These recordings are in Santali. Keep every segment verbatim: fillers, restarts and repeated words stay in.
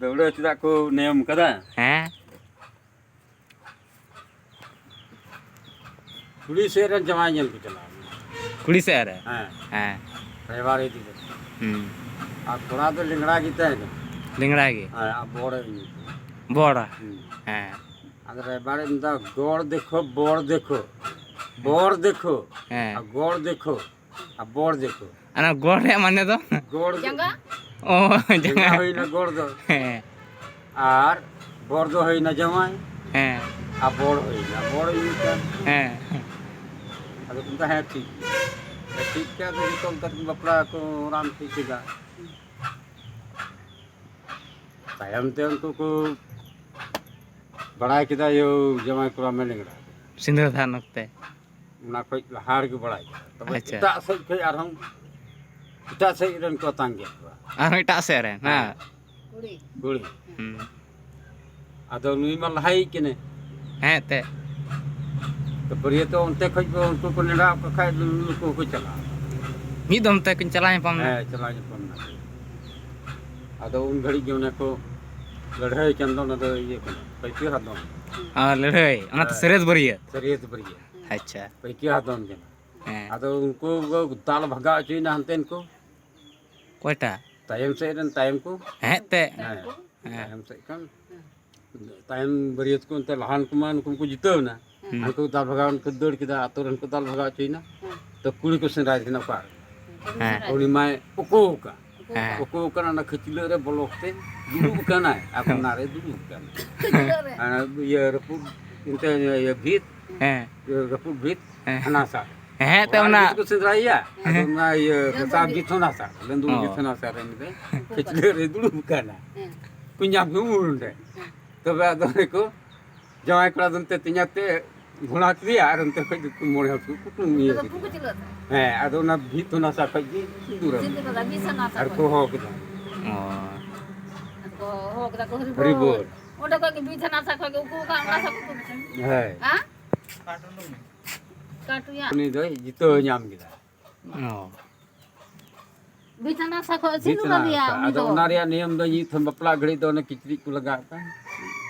ᱫᱟᱹᱣᱲᱟᱹ ᱪᱮᱫᱟᱜ ᱠᱚ ᱱᱤᱭᱚᱢ ᱠᱟᱫᱟ? ᱦᱮᱸ᱾ ᱠᱩᱲᱤ ᱥᱮᱫ ᱨᱮᱱ ᱡᱟᱶᱟᱭ ᱧᱮᱞ ᱠᱚ ᱪᱟᱞᱟᱣ ᱮᱱᱟ᱾ ᱠᱩᱲᱤ ᱥᱮᱫ ᱨᱮ? ᱦᱮᱸ᱾ ᱦᱮᱸ᱾ ᱨᱟᱭᱵᱟᱨ ᱤᱫᱤ ᱠᱟᱛᱮ᱾ ᱦᱩᱸ᱾ ᱟᱨ ᱠᱚᱲᱟ ᱫᱚ ᱞᱮᱝᱲᱟ ᱜᱮ ᱛᱟᱦᱮᱸ ᱠᱟᱱᱟ᱾ ᱞᱮᱝᱲᱟ ᱜᱮ? ᱦᱮᱸ, ᱟᱨ ᱵᱚᱲ ᱮ ᱤᱫᱤ ᱠᱟᱱᱟ᱾ ᱵᱚᱲ? ᱦᱩᱸ᱾ ᱦᱮᱸ᱾ ᱟᱫᱚ ᱨᱟᱭᱵᱟᱨ ᱮ ᱢᱮᱱᱫᱟ, "ᱜᱚᱲ ᱫᱮᱠᱷᱳ, ᱵᱚᱲ ᱫᱮᱠᱷᱳ, ᱵᱚᱲ ᱫᱮᱠᱷᱳ, ᱦᱮᱸ᱾ ᱟᱨ ᱜᱚᱲ ᱫᱮᱠᱷᱳ, ᱟᱨ ᱵᱚᱲ ᱫᱮᱠᱷᱳ᱾" ᱚᱱᱟ ᱜᱚᱲ ᱨᱮᱭᱟᱜ ᱢᱟᱱᱮ ᱫᱚ? ᱜᱚᱲ ᱫᱚ ᱡᱟᱸᱜᱟ? ᱚ, ᱡᱟᱸᱜᱟ ᱡᱟᱸᱜᱟ᱾ ᱦᱩᱭᱱᱟ ᱜᱚᱲ ᱫᱚ᱾ ᱦᱮᱸ᱾ ᱟᱨ ᱵᱚᱨ ᱫᱚ ᱦᱩᱭᱱᱟ ᱡᱟᱶᱟᱭ᱾ ᱦᱮᱸ᱾ ᱟᱨ ᱵᱚᱲ ᱦᱩᱭᱱᱟ, ᱵᱚᱲ ᱦᱩᱭᱩᱜ ᱠᱟᱱ᱾ ᱦᱮᱸ᱾ ᱟᱫᱚ ᱠᱚ ᱢᱮᱛᱟᱜ, "ᱦᱮᱸ, ᱴᱷᱤᱠ ᱜᱮᱭᱟ᱾" ᱴᱷᱤᱠ ᱜᱮᱭᱟ, ᱟᱫᱚ ᱡᱚᱛᱚ ᱞᱮᱠᱟ ᱛᱮᱠᱚ ᱵᱟᱯᱞᱟ ᱠᱚ ᱨᱟᱱ ᱴᱷᱤᱠ ᱠᱮᱫᱟ᱾ ᱛᱟᱭᱚᱢ ᱛᱮ ᱩᱱᱠᱩ ᱠᱚ ᱵᱟᱲᱟᱭ ᱠᱮᱫᱟ, ᱤᱭᱟᱹ, ᱡᱟᱶᱟᱭ ᱠᱚᱲᱟ ᱢᱮ ᱞᱮᱝᱲᱟ᱾ ᱥᱤᱸᱫᱽᱨᱟᱹ ᱫᱟᱱ ᱚᱠᱛᱮ᱾ ᱚᱱᱟ ᱠᱷᱚᱡ ᱞᱟᱦᱟ ᱨᱮᱜᱮ ᱵᱟᱲᱟᱭ ᱠᱮᱫᱟ᱾ ᱛᱚᱵᱮ ᱟᱪᱪᱷᱟ᱾ ᱮᱴᱟᱜ ᱥᱮᱫ ᱠᱷᱚᱡ ᱟᱨᱦᱚᱸ ᱮᱴᱟᱜ ᱥᱮᱫ ᱨᱮᱱ ᱠᱚ ᱟᱛᱟᱝ ᱠᱮᱫ ᱠᱚᱣᱟ᱾ ᱟᱨᱦᱚᱸ ᱮᱴᱟᱜ ᱥᱮᱫ ᱨᱮᱱ, ᱦᱮᱸ᱾ ᱦᱮᱸ᱾ ᱠᱩᱲᱤ᱾ ᱠᱩᱲᱤ᱾ ᱦᱩᱸ᱾ ᱟᱫᱚ ᱱᱩᱭ ᱢᱟ ᱞᱟᱦᱟᱭᱤᱡ ᱠᱟᱱᱟᱭ᱾ ᱦᱮᱸ, ᱮᱱᱛᱮᱫ᱾ ᱛᱚ ᱵᱟᱹᱨᱭᱟᱹᱛᱚᱜ ᱚᱱᱛᱮ ᱠᱷᱚᱡ ᱠᱚ ᱩᱱᱠᱩ ᱠᱚ ᱱᱮᱰᱟ ᱠᱚ ᱠᱷᱟᱡ ᱱᱩᱠᱩ ᱦᱚᱸᱠᱚ ᱪᱟᱞᱟᱜᱼᱟ᱾ ᱢᱤᱫ ᱫᱚᱢ ᱛᱮ ᱠᱤᱱ ᱪᱟᱞᱟᱣ ᱧᱟᱯᱟᱢ ᱮᱱᱟ᱾ ᱦᱮᱸ, ᱪᱟᱞᱟᱣ ᱧᱟᱯᱟᱢ ᱮᱱᱟ᱾ ᱟᱫᱚ ᱩᱱ ᱜᱷᱟᱹᱲᱤᱡ ᱜᱮ ᱚᱱᱮ ᱠᱚ ᱞᱟᱹᱲᱦᱟᱹᱭ ᱠᱟᱱ ᱫᱚ, ᱚᱱᱟ ᱫᱚ ᱤᱭᱟᱹ ᱠᱟᱱᱟ, ᱯᱟᱹᱭᱠᱟᱹ ᱦᱟᱫᱚᱢ᱾ ᱟᱨ ᱞᱟᱹᱲᱦᱟᱹᱭ, ᱚᱱᱟ ᱛᱮ ᱦᱮᱸ᱾ ᱥᱟᱹᱨᱭᱟᱹᱛ ᱵᱟᱹᱨᱭᱟᱹᱛ᱾ ᱥᱟᱹᱨᱭᱟᱹᱛ ᱵᱟᱹᱨᱭᱟᱹᱛ᱾ ᱟᱪᱪᱷᱟ᱾ ᱯᱟᱹᱭᱠᱟᱹ ᱦᱟᱫᱚᱢ ᱠᱟᱱᱟ᱾ ᱦᱮᱸ᱾ ᱟᱫᱚ ᱩᱱᱠᱩ ᱠᱚ ᱫᱟᱞ ᱵᱷᱟᱜᱟᱣ ᱦᱚᱪᱚᱭᱮᱱᱟ ᱦᱟᱱᱛᱮᱱ ᱠᱚ᱾ ᱚᱠᱚᱭᱴᱟᱜ? ᱛᱟᱭᱚᱢ ᱥᱮᱫ ᱨᱮᱱ ᱛᱟᱭᱚᱢ ᱠᱚ᱾ ᱦᱮᱸ, ᱛᱮ᱾ ᱦᱮᱸ᱾ ᱦᱮᱸ᱾ ᱛᱟᱭᱚᱢ ᱥᱮᱫ ᱠᱷᱚᱱ ᱛᱟᱭᱚᱢ ᱵᱟᱹᱨᱭᱟᱹᱛ ᱠᱚ ᱚᱱᱛᱮ ᱞᱟᱦᱟᱱ ᱠᱚᱢᱟ ᱱᱩᱠᱩ ᱠᱚ ᱡᱤᱛᱟᱹᱣ ᱮᱱᱟ᱾ ᱦᱩᱸ᱾ ᱦᱟᱱᱠᱩ ᱫᱟᱞ ᱵᱷᱟᱜᱟᱣ ᱮᱱ ᱠᱚ, ᱫᱟᱹᱲ ᱠᱮᱫᱟ, ᱟᱛᱳ ᱨᱮᱱ ᱠᱚ ᱫᱟᱞ ᱵᱷᱟᱜᱟᱣ ᱦᱚᱪᱚᱭᱮᱱᱟ᱾ ᱦᱩᱸ᱾ ᱛᱚ ᱠᱩᱲᱤ ᱠᱚ ᱥᱮᱸᱫᱽᱨᱟᱭᱮᱫ ᱛᱟᱦᱮᱱᱟ ᱚᱠᱟ ᱨᱮ? ᱦᱮᱸ᱾ ᱩᱱᱤ ᱢᱟᱭ ᱩᱠᱩ ᱟᱠᱟᱱ᱾ ᱦᱮᱸ᱾ ᱩᱠᱩ ᱟᱠᱟᱱ, ᱚᱱᱟ ᱠᱷᱟᱹᱪᱞᱟᱹᱜ ᱨᱮ ᱵᱚᱞᱚ ᱠᱟᱛᱮ ᱫᱩᱲᱩᱵ ᱟᱠᱟᱱᱟᱭ᱾ ᱟᱨ ᱦᱮᱸ᱾ ᱚᱱᱟ ᱨᱮ ᱫᱩᱲᱩᱵ ᱟᱠᱟᱱᱟᱭ᱾ ᱠᱷᱟᱹᱪᱞᱟᱹᱜ ᱨᱮ? ᱟᱨ ᱤᱭᱟᱹ ᱨᱟᱹᱯᱩᱫ, ᱮᱱᱛᱮ ᱤᱭᱟᱹ ᱵᱷᱤᱛ, ᱦᱮᱸ᱾ ᱤᱭᱟᱹ ᱨᱟᱹᱯᱩᱫ ᱵᱷᱤᱛ, ᱦᱮᱸ᱾ ᱦᱟᱱᱟ ᱥᱟ᱾ ᱦᱮᱸ, ᱛᱚ ᱚᱱᱟ ᱚᱱᱟ ᱵᱷᱤᱛ ᱠᱚ ᱥᱮᱸᱫᱽᱨᱟᱭᱮᱭᱟ᱾ ᱟᱫᱚ ᱦᱮᱸ᱾ ᱚᱱᱟ ᱤᱭᱟᱹ ᱞᱟᱹᱸᱫᱩᱲ ᱥᱟᱥᱟ ᱵᱷᱤᱛ᱾ ᱵᱷᱤᱛ ᱦᱚᱸ ᱱᱟᱥᱟ, ᱞᱟᱹᱸᱫᱩᱲ ᱚ᱾ ᱵᱷᱤᱛ ᱦᱚᱸ ᱱᱟᱥᱟ ᱨᱮ ᱩᱱᱤ ᱫᱚ ᱠᱷᱟᱹᱪᱞᱟᱹᱜ ᱨᱮ ᱫᱩᱲᱩᱵ ᱟᱠᱟᱱᱟ᱾ ᱦᱮᱸ᱾ ᱠᱚ ᱧᱟᱢ ᱠᱮᱫ ᱩᱱ ᱨᱮ᱾ ᱦᱮᱸ᱾ ᱛᱚᱵᱮ ᱟᱫᱚ ᱚᱱᱮ ᱠᱚ ᱡᱟᱶᱟᱭ ᱠᱚᱲᱟ ᱫᱚ ᱚᱱᱛᱮ ᱛᱮᱧᱟ ᱛᱮ ᱜᱷᱚᱲᱟ ᱠᱮᱫᱮᱭᱟ ᱟᱨ ᱚᱱᱛᱮ ᱠᱷᱚᱡ ᱫᱚ ᱢᱚᱬᱮ ᱦᱚᱲ ᱠᱚ ᱠᱩᱴᱩᱢ ᱤᱭᱟᱹ ᱟᱫᱚ ᱠᱮᱫᱮᱭᱟ᱾ ᱯᱩᱸᱜᱤ ᱪᱩᱞᱟᱹ ᱛᱟᱭ᱾ ᱦᱮᱸ, ᱟᱫᱚ ᱚᱱᱟ ᱵᱷᱤᱛ ᱦᱚᱸ ᱱᱟᱥᱟ ᱠᱷᱚᱡ ᱜᱮ ᱥᱤᱸᱫᱩᱨ ᱟᱫᱮᱭᱟ᱾ ᱥᱤᱸᱫᱩᱨ ᱟᱫᱟ, ᱵᱤᱥ ᱦᱚᱸ ᱱᱟᱥᱟ ᱟᱨ ᱠᱷᱚᱡ᱾ ᱠᱚ ᱦᱚᱦᱚ ᱠᱮᱫᱟ᱾ ᱚ᱾ ᱟᱫᱚ ᱠᱚ ᱦᱚᱦᱚ ᱠᱮᱫᱟ ᱠᱚ, ᱦᱚᱨᱤ ᱦᱚᱨᱤ ᱵᱳᱞ᱾ ᱵᱳᱞ᱾ ᱚᱸᱰᱮ ᱠᱷᱚᱡ ᱜᱮ ᱵᱤᱥ ᱦᱚᱸ ᱱᱟᱥᱟ ᱠᱷᱚᱡ ᱜᱮ ᱩᱠᱩ ᱟᱠᱟᱱ, ᱚᱱᱟ ᱥᱟᱵ ᱩᱠᱩ ᱠᱟᱱᱟ᱾ ᱦᱮᱸ᱾ ᱦᱮᱸ? ᱠᱟᱴᱩᱭᱟ᱾ ᱩᱱᱤ ᱫᱚᱭ ᱡᱤᱛᱟᱹᱣ ᱧᱟᱢ ᱠᱮᱫᱟ᱾ ᱚ᱾ ᱵᱷᱤᱛ ᱦᱟᱱᱟ ᱥᱟ ᱠᱷᱚᱡ ᱵᱷᱤᱛ ᱥᱤᱸᱫᱩᱨ ᱦᱟᱱᱟ ᱟᱫᱮᱭᱟ ᱥᱟ᱾ ᱩᱱᱤ ᱟᱫᱚ ᱫᱚ᱾ ᱚᱱᱟ ᱨᱮᱭᱟᱜ ᱱᱤᱭᱚᱢ ᱫᱚ ᱱᱤᱛ ᱦᱚᱸ ᱵᱟᱯᱞᱟ ᱜᱷᱟᱹᱲᱤᱡ ᱫᱚ ᱚᱱᱮ ᱠᱤᱪᱨᱤᱡ ᱠᱚ ᱞᱟᱜᱟᱣ ᱠᱟᱱ᱾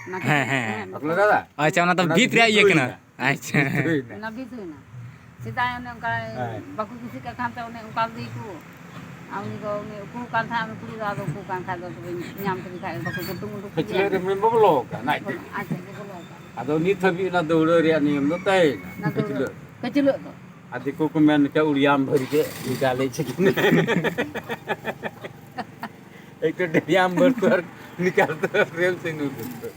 ᱚᱱᱟ ᱦᱮᱸ, ᱦᱮᱸ᱾ ᱵᱟᱠᱚ ᱞᱟᱜᱟᱣᱫᱟ? ᱟᱪᱪᱷᱟ, ᱚᱱᱟ ᱫᱚ ᱚᱱᱟ ᱵᱷᱤᱛ ᱨᱮᱭᱟᱜ ᱤᱭᱟᱹ ᱠᱟᱱᱟ᱾ ᱦᱩᱭᱱᱟ᱾ ᱟᱪᱪᱷᱟ᱾ ᱵᱷᱤᱛ ᱦᱩᱭᱱᱟ᱾ ᱚᱱᱟ ᱵᱷᱤᱛ ᱦᱩᱭᱱᱟ᱾ ᱥᱮᱫᱟᱭ ᱚᱱᱮ ᱚᱱᱠᱟ ᱦᱮᱸ᱾ ᱵᱟᱠᱚ ᱠᱩᱥᱤᱜ ᱠᱟᱱ ᱠᱷᱟᱱ ᱛᱮ ᱚᱱᱮ ᱚᱱᱠᱟ ᱞᱟᱹᱭ ᱠᱚ᱾ ᱟᱨ ᱩᱱᱤ ᱫᱚ ᱩᱱᱤ ᱩᱠᱩ ᱠᱟᱱ ᱛᱟᱦᱮᱸᱫ, ᱩᱱᱤ ᱠᱩᱲᱤ ᱫᱚ ᱟᱫᱚ ᱩᱠᱩ ᱠᱟᱱ ᱠᱷᱟᱡ ᱫᱚ ᱛᱚᱵᱮ ᱧᱟᱢ ᱠᱮᱫᱮ ᱠᱷᱟᱡ ᱵᱟᱠᱚ ᱜᱩᱴᱩ ᱢᱩᱴᱩ ᱠᱮᱫᱮᱭᱟ᱾ ᱠᱷᱟᱹᱪᱞᱟᱹᱜ ᱨᱮ ᱢᱮ ᱵᱚᱞᱚ ᱟᱠᱟᱱ, ᱟᱡ ᱛᱮᱜᱮ᱾ ᱟᱡ ᱛᱮᱜᱮ ᱵᱚᱞᱚ ᱟᱠᱟᱱ᱾ ᱟᱫᱚ ᱱᱤᱛ ᱦᱟᱹᱵᱤᱡ ᱚᱱᱟ ᱫᱟᱹᱣᱲᱟᱹ ᱨᱮᱭᱟᱜ ᱱᱤᱭᱚᱢ ᱫᱚ ᱛᱟᱦᱮᱸᱭᱮᱱᱟ᱾ ᱚᱱᱟ ᱫᱟᱹᱣᱲᱟᱹ᱾ ᱠᱷᱟᱹᱪᱞᱟᱹᱜ᱾ ᱠᱟᱹᱪᱞᱟᱹᱜ ᱫᱚ᱾ ᱟᱨ ᱫᱤᱠᱩ ᱠᱚ ᱢᱮᱱ ᱞᱮᱠᱟ ᱩᱲᱤᱭᱟᱢ ᱵᱷᱟᱹᱨᱤ ᱜᱮ ᱱᱤᱠᱟᱞᱮ ᱪᱷᱤᱠᱤᱱ᱾ ᱮᱠᱴᱩ ᱰᱮᱨᱤᱭᱟᱢ ᱵᱷᱟᱹᱨ ᱠᱚ ᱟᱨ ᱱᱤᱠᱟᱞ ᱫᱚ ᱨᱮᱞ ᱥᱮ ᱱᱩᱨ ᱫᱚ᱾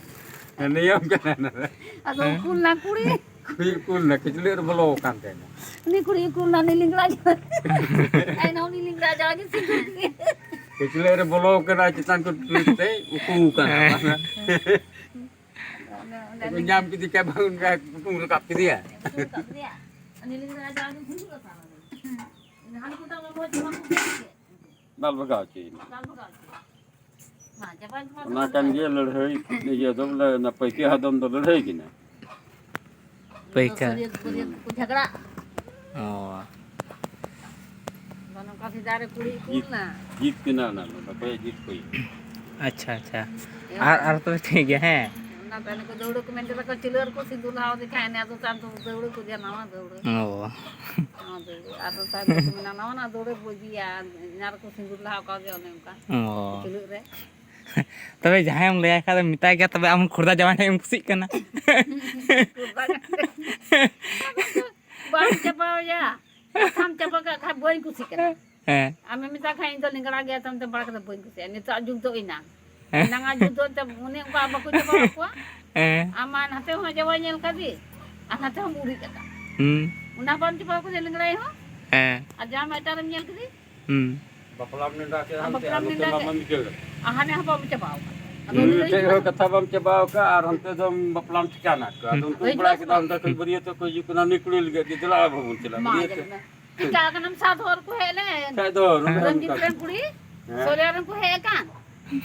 ᱱᱤᱭᱚᱢ ᱠᱟᱱᱟ ᱚᱱᱟ ᱫᱚ᱾ ᱟᱫᱚ ᱦᱮᱸ? ᱩᱠᱩ ᱞᱮᱱᱟ ᱠᱩᱲᱤ᱾ ᱠᱩᱲᱤ ᱩᱠᱩ ᱞᱮᱱᱟ, ᱠᱷᱟᱹᱪᱞᱟᱹᱜ ᱨᱮ ᱵᱚᱞᱚ ᱟᱠᱟᱱ ᱛᱟᱦᱮᱱᱟ᱾ ᱩᱱᱤ ᱠᱩᱲᱤ ᱩᱠᱩ ᱞᱮᱱᱟ, ᱩᱱᱤ ᱞᱤᱝᱜᱲᱟ ᱡᱚᱲᱟ᱾ ᱟᱭ ᱱᱟ ᱩᱱᱤ ᱞᱤᱝᱜᱲᱟ ᱡᱚᱲᱟ ᱜᱮ ᱥᱤᱸᱫᱩᱨ ᱠᱮᱫ᱾ ᱠᱷᱟᱹᱪᱞᱟᱹᱜ ᱨᱮ ᱵᱚᱞᱚ ᱟᱠᱟᱱᱟ, ᱪᱮᱛᱟᱱ ᱠᱷᱚᱱ ᱴᱩᱴᱤ ᱠᱟᱛᱮ ᱩᱠᱩ ᱟᱠᱟᱱᱟ᱾ ᱦᱮᱸ᱾ ᱟᱫᱚ ᱚᱱᱮ, ᱚᱱᱮ ᱧᱟᱢ ᱠᱮᱫᱮ ᱠᱷᱟᱡ ᱵᱟᱝ, ᱩᱱᱤ ᱠᱩᱴᱩᱢ ᱨᱟᱠᱟᱵ ᱠᱮᱫᱮᱭᱟ᱾ ᱩᱱᱤ ᱞᱤᱝᱜᱲᱟ ᱡᱚᱲᱟ ᱜᱮ ᱥᱤᱸᱫᱩᱨ ᱟᱠᱟᱱᱟ᱾ ᱦᱟᱱᱠᱩ ᱴᱟᱜ ᱢᱟ ᱢᱚᱡᱽ ᱵᱟᱠᱚ ᱵᱩᱡᱽ ᱜᱮ᱾ ᱫᱟᱞ ᱵᱷᱟᱜᱟᱣ ᱦᱚᱪᱚᱭᱮᱱᱟ᱾ ᱫᱟᱞ ᱵᱷᱟᱜᱟᱣ ᱦᱚᱪᱚᱭᱮᱱᱟ᱾ ᱢᱟ, ᱪᱟᱵᱟᱭᱮᱱ ᱛᱟᱢᱟ ᱚᱱᱟ ᱛᱚ᱾ ᱠᱟᱱ ᱜᱮᱭᱟ ᱞᱟᱹᱲᱦᱟᱹᱭ, ᱤᱭᱟᱹ ᱫᱚ ᱵᱚᱞᱮ ᱚᱱᱟ ᱯᱟᱹᱭᱠᱟᱹ ᱦᱟᱫᱚᱢ ᱫᱚ ᱞᱟᱹᱲᱦᱟᱹᱭ ᱠᱤᱱᱟ᱾ ᱯᱟᱹᱭᱠᱟᱹ᱾ ᱥᱟᱹᱨᱭᱟᱹᱛ ᱵᱟᱹᱨᱭᱟᱹᱛ ᱠᱚ ᱡᱷᱟᱜᱽᱲᱟᱜ᱾ ᱚ᱾ ᱟᱫᱚ ᱱᱚᱝᱠᱟ ᱥᱮᱫᱟᱭ ᱨᱮ ᱠᱩᱲᱤ ᱠᱚ ᱡᱤᱛ, ᱞᱮᱱᱟ᱾ ᱡᱤᱛ ᱠᱤᱱᱟ ᱚᱱᱟ ᱫᱚ, ᱚᱠᱚᱭᱮ ᱡᱤᱛ ᱠᱚᱭᱟ᱾ ᱟᱪᱪᱷᱟ, ᱟᱪᱪᱷᱟ᱾ ᱮᱭ ᱟᱨ, ᱵᱟᱵᱟ᱾ ᱟᱨ ᱛᱚᱵᱮ ᱴᱷᱤᱠ ᱜᱮᱭᱟ, ᱦᱮᱸ᱾ ᱚᱱᱟ ᱛᱟᱭᱱᱚᱢ ᱠᱚ ᱫᱟᱹᱣᱲᱟᱹ ᱠᱚ ᱢᱮᱱ ᱠᱮᱫᱟ ᱠᱚ, ᱪᱤᱞᱟᱹᱨ ᱠᱚ ᱥᱤᱸᱫᱩᱨ ᱞᱟᱦᱟ ᱟᱫᱮ ᱠᱷᱟᱱ, ᱮᱱᱮ ᱟᱫᱚ ᱛᱟᱭᱚᱢ ᱛᱮ ᱫᱟᱹᱣᱲᱟᱹ ᱠᱚ ᱤᱫᱤᱭᱟ, ᱱᱟᱣᱟ ᱫᱟᱹᱣᱲᱟᱹ᱾ ᱚ᱾ ᱱᱟᱣᱟ ᱫᱟᱹᱣᱲᱟᱹ᱾ ᱟᱫᱚ ᱛᱟᱭᱚᱢ ᱛᱮ ᱠᱚ ᱢᱮᱱᱟ, ᱱᱟᱣᱟ ᱱᱟᱜ ᱫᱟᱹᱣᱲᱟᱹ ᱵᱚ ᱤᱫᱤᱭᱟ, ᱮᱱᱟ ᱨᱮᱠᱚ ᱥᱤᱸᱫᱩᱨ ᱞᱟᱦᱟ ᱠᱟᱣᱫᱮᱭᱟ, ᱚᱱᱮ ᱚᱱᱠᱟ᱾ ᱚ᱾ ᱪᱤᱞᱟᱹᱜ ᱨᱮ᱾ ᱛᱚᱵᱮ ᱡᱟᱦᱟᱸᱭᱮᱢ ᱞᱟᱹᱭᱟᱭ ᱠᱷᱟᱡ ᱫᱚ ᱢᱮᱛᱟᱭ ᱜᱮᱭᱟ, ᱛᱚᱵᱮ ᱟᱢ ᱠᱷᱚᱨᱫᱟ ᱡᱟᱶᱟᱭ ᱴᱷᱮᱡ ᱮᱢ ᱠᱩᱥᱤᱜ ᱠᱟᱱᱟ᱾ ᱠᱷᱚᱨᱫᱟ ᱡᱟᱶᱟᱭ᱾ ᱵᱟᱢ ᱪᱟᱵᱟᱣᱟᱭᱟ᱾ ᱠᱟᱛᱷᱟᱢ ᱪᱟᱵᱟ ᱠᱟᱜ ᱠᱷᱟᱡ ᱵᱟᱹᱧ ᱠᱩᱥᱤᱜ ᱠᱟᱱᱟ᱾ ᱦᱮᱸ᱾ ᱟᱢᱮᱢ ᱢᱮᱛᱟᱜ ᱠᱷᱟᱡ ᱤᱧ ᱫᱚ ᱞᱤᱸᱜᱲᱟ ᱜᱮᱭᱟ ᱛᱟᱢ ᱛᱮ ᱵᱟᱲᱟ ᱠᱟᱛᱮ ᱵᱟᱹᱧ ᱠᱩᱥᱤᱜᱼᱟ᱾ ᱱᱤᱛᱚᱜ ᱡᱩᱜᱽ ᱫᱚ ᱮᱱᱟᱝ᱾ ᱦᱮᱸ᱾ ᱮᱱᱟᱝᱟᱜ ᱡᱩᱜᱽ ᱫᱚ ᱮᱱᱛᱮ ᱚᱱᱮ ᱚᱱᱠᱟ ᱵᱟᱠᱚ ᱪᱟᱵᱟ ᱠᱚᱣᱟ᱾ ᱦᱮᱸ᱾ ᱟᱢ ᱢᱟ ᱱᱟᱛᱮ ᱦᱚᱸ ᱡᱟᱶᱟᱭ ᱧᱮᱞ ᱠᱟᱫᱮ, ᱟᱨ ᱱᱟᱛᱮ ᱦᱚᱸᱢ ᱩᱨᱤᱡ ᱟᱠᱟᱫ᱾ ᱦᱩᱸ᱾ ᱚᱱᱟ ᱵᱟᱢ ᱪᱟᱵᱟ ᱠᱟᱫᱮ ᱞᱤᱸᱜᱲᱟᱭ ᱦᱚᱸ? ᱦᱮᱸ᱾ ᱟᱨ ᱡᱟᱶᱟᱭ ᱢᱟ ᱮᱴᱟᱜ ᱨᱮᱢ ᱧᱮᱞ ᱠᱮᱫᱮ? ᱦᱩᱸ᱾ ᱵᱟᱯᱞᱟᱢ ᱱᱮᱰᱟ ᱠᱮᱫᱟ ᱟᱢ ᱦᱟᱱᱛᱮ, ᱵᱟᱯᱞᱟᱢ ᱟᱨ ᱱᱚᱛᱮ ᱱᱮᱰᱟ ᱢᱟ ᱠᱮᱫ᱾ ᱵᱟᱢ ᱵᱩᱡᱷᱟᱹᱣ ᱫᱟ᱾ ᱟᱨ ᱦᱟᱱᱮ ᱦᱚᱸ ᱵᱟᱢ ᱪᱟᱵᱟᱣ ᱠᱟᱫᱟ᱾ ᱟᱫᱚ ᱦᱩᱸ, ᱩᱱᱤ ᱫᱚ ᱪᱮᱫ ᱦᱤᱡᱩᱜ ᱦᱚᱸ ᱠᱟᱱᱟ᱾ ᱠᱟᱛᱷᱟ ᱵᱟᱢ ᱪᱟᱵᱟᱣ ᱠᱟᱜᱼᱟ, ᱟᱨ ᱦᱟᱱᱛᱮ ᱫᱚᱢ ᱵᱟᱯᱞᱟᱢ ᱴᱷᱤᱠᱟᱱᱟ ᱠᱚ᱾ ᱟᱫᱚ ᱩᱱᱠᱩ ᱦᱤᱡᱩᱜ ᱵᱟᱲᱟ ᱠᱟᱱᱟ᱾ ᱠᱮᱫᱟ, ᱦᱟᱱᱛᱮ ᱠᱷᱚᱱ ᱵᱟᱹᱨᱭᱟᱹᱛᱚᱜ ᱠᱚ ᱦᱤᱡᱩᱜ ᱠᱟᱱᱟ, ᱩᱱᱤ ᱠᱩᱲᱤ ᱞᱟᱹᱜᱤᱫ ᱜᱮ, ᱫᱮᱞᱟ ᱵᱟᱹᱵᱩ ᱵᱚᱱ ᱪᱟᱞᱟᱜᱼᱟ ᱢᱟ ᱵᱟᱹᱨᱭᱟᱹᱛᱚᱜ᱾ ᱪᱟᱞᱟᱜ ᱢᱮ᱾ ᱪᱤᱠᱟ ᱠᱟᱱᱟᱢ, ᱥᱟᱛ ᱦᱚᱲ ᱠᱚ ᱦᱮᱡ ᱞᱮᱱ᱾ ᱠᱷᱟᱡ ᱫᱚ, ᱱᱚᱰᱮ ᱨᱚᱧᱡᱤᱛ ᱚᱱᱠᱟ᱾ ᱨᱮᱱ ᱠᱩᱲᱤ, ᱦᱮᱸ᱾ ᱥᱚᱞᱭᱟ ᱨᱮᱱ ᱠᱚ ᱦᱮᱡ ᱟᱠᱟᱱ᱾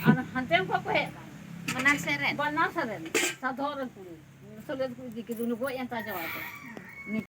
ᱟᱨ ᱦᱟᱱᱛᱮ ᱨᱮᱱ ᱠᱚ ᱦᱮᱡ ᱟᱠᱟᱱ᱾ ᱵᱟᱱᱟᱨ ᱥᱮᱫ ᱨᱮᱱ? ᱵᱟᱱᱟᱨ ᱥᱮᱫ ᱨᱮᱱ᱾ ᱥᱟᱛ ᱦᱚᱲ ᱨᱮᱱ ᱠᱩᱲᱤ᱾ ᱥᱚᱞᱭᱟ ᱫᱚᱠᱚ ᱤᱫᱤ ᱠᱮᱫᱮ, ᱩᱱᱤ ᱜᱚᱡ ᱮᱱ ᱛᱟᱭ ᱡᱟᱶᱟᱭ ᱫᱚ᱾